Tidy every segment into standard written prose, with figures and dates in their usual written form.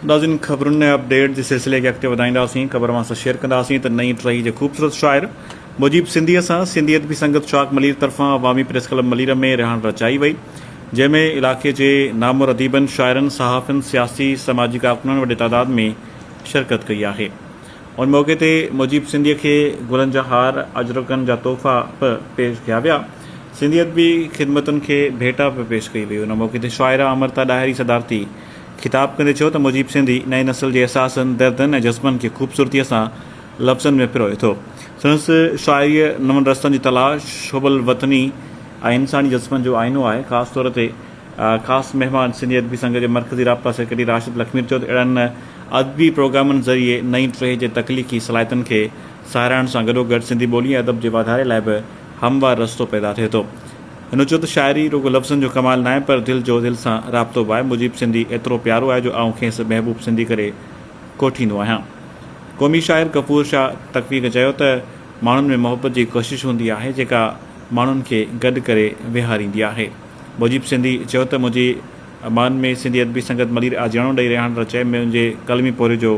ناظرين خبرن ۽ اپڊيٽ جي سلسلي کي اڳتي وڌائينداسين خبر اوهان سان شيئر ڪنداسين ته نئين ٽهي جي خوبصورت شاعر مجيب سنڌيء سان سنڌي ادبي سنگت شاخ ملير طرفان عوامي پريس ڪلب ملير ۾ رهاڻ رچائي وئي جنهن ۾ علائقي جي نامور اديبن شاعرن صحافين سياسي سماجي ڪارڪنن وڏي تعداد ۾ شرڪت ڪئي آهي ان موقعي تي مجيب سنڌيء کي گلن جا هار اجرڪن جا تحفا به پيش ڪيا ويا سنڌي ادبي خدمتن کي ڀيٽا به پيش ڪئي وئي ان موقعي تي شاعره امرتا ڏاهري صدارتي خطاب ڪندي چيو ته مجيب سنڌي نئين نسل جي احساسن، دردن ۽ جذبن کي خوبصورتيء سان لفظن ۾ پروئي ٿو. سندس شاعريء نون رستن جي تلاش، حب الوطني ۽ انساني جذبن جو آئينو آهي. خاص طور تي خاص مهمان سنڌي ادبي سنگت جي مرڪزي رابطا سيڪريٽري راشد لکمير چيو ته اهڙن ادبي پروگرامن ذريعي نئين ٽهي جي تخليقي صلاحيتن کي ساراهڻ سان گڏوگڏ سنڌي ٻولي ۽ ادب جي واڌاري لاء به هموار رستو پيدا ٿئي ٿو. هن چيو ته شاعري رڳو لفظن جو ڪمال ناهي پر دل جو دل سان رابطو به آهي، مجيب سنڌي ايترو پيارو آهي جو آئون کيس محبوب سنڌي ڪري ڪوٺيندو آهيان. قومي شاعر غفور شاهه تقويق چيو ته ماڻهن ۾ محبت جي ڪشش هوندي آهي جيڪا ماڻهن کي گڏ ڪري ويهاريندي آهي. مجيب سنڌي چيو ته منهنجي مان ۾ سنڌي ادبي سنگت ملير آجياڻو ڏئي رهاڻ رچائي منهنجي قلمي پورهيي جو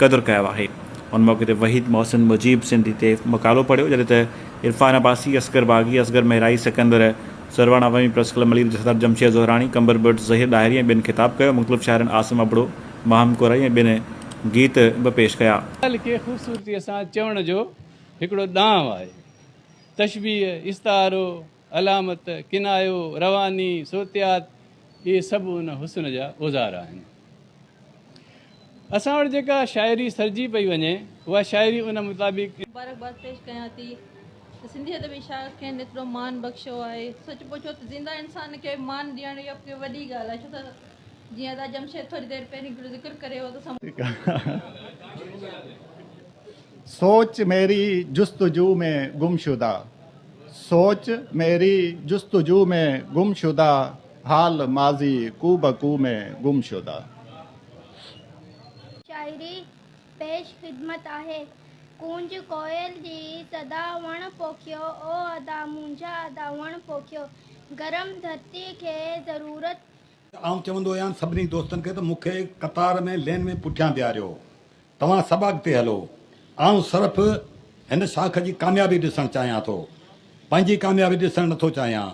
قدر ڪيو آهي. ان موقعي تي وحيد محسن مجيب سنڌي تي مقالو پڙهيو، جڏهن ته عرفان عباسي، اصغر باغي، اصغر مهرائي، سڪندر سرواڻ، عوامي پريس ڪلب ملير جي صدر جمشيد زهراڻي، قمبر ٻرٽ، ظهير ڏاهري ۽ ٻين خطاب ڪيو. مختلف شاعرن عاصم ابڙو، ماهم ڪورائي ۽ ٻين گيت به پيش ڪيا. ڳالهه کي خوبصورتيء سان چوڻ جو هڪڙو ڏانء آهي. تشبيهه، استعارو، علامت، ڪنايو، رواني، صوتيات اهي سڀ ان حسن جا اوزار آهن. اسان وٽ جيڪا شاعري سرجي پئي وڃي، اها شاعري ان مطابق. مبارڪباد پيش ڪيان ٿي ته سنڌي ادبي شاخ کين ايترو مان بخشيو آهي. سچ پڇو ته زنده انسان کي مان ڏيڻ اها ڪا وڏي ڳالهه آهي ڇو ته جيئن ادا جمشيد ٿوري دير پهرين هڪڙو ذڪر ڪري ويو ته اسان. سوچ ميري جستجو ۾ گم شده سوچ ميري جستجو ۾ گم شده حال ماضي ڪو به ڪو ۾ گم شده. شاعري پيش خدمت آهي. ڪونج ڪوئل جي صدا وڻ پوکيو او ادا منهنجا ادا وڻ پوکيو گرم ڌرتي کي ضرورت. آئون چوندو هيان سڀني دوستن کي ته مون کي قطار ۾ لين ۾ پٺيان بيهاريو توهان سڀ اڳتي هلو آئون صرف هن شاخ جي ڪاميابي ڏسڻ چاهيان ٿو پنهنجي ڪاميابي ڏسڻ نٿو چاهيان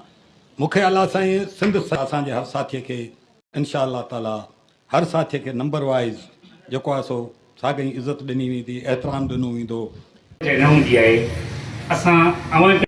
مون کي الله سائين سنڌ اسان جي هر ساٿي کي انشاء الله تعالي هر ساٿي کي نمبر وائيز جيڪو آهي سو ساڳئي عزت ڏني ويندي احترام ڏنو ويندو. نه هوندي آهي اسان اوهان کي.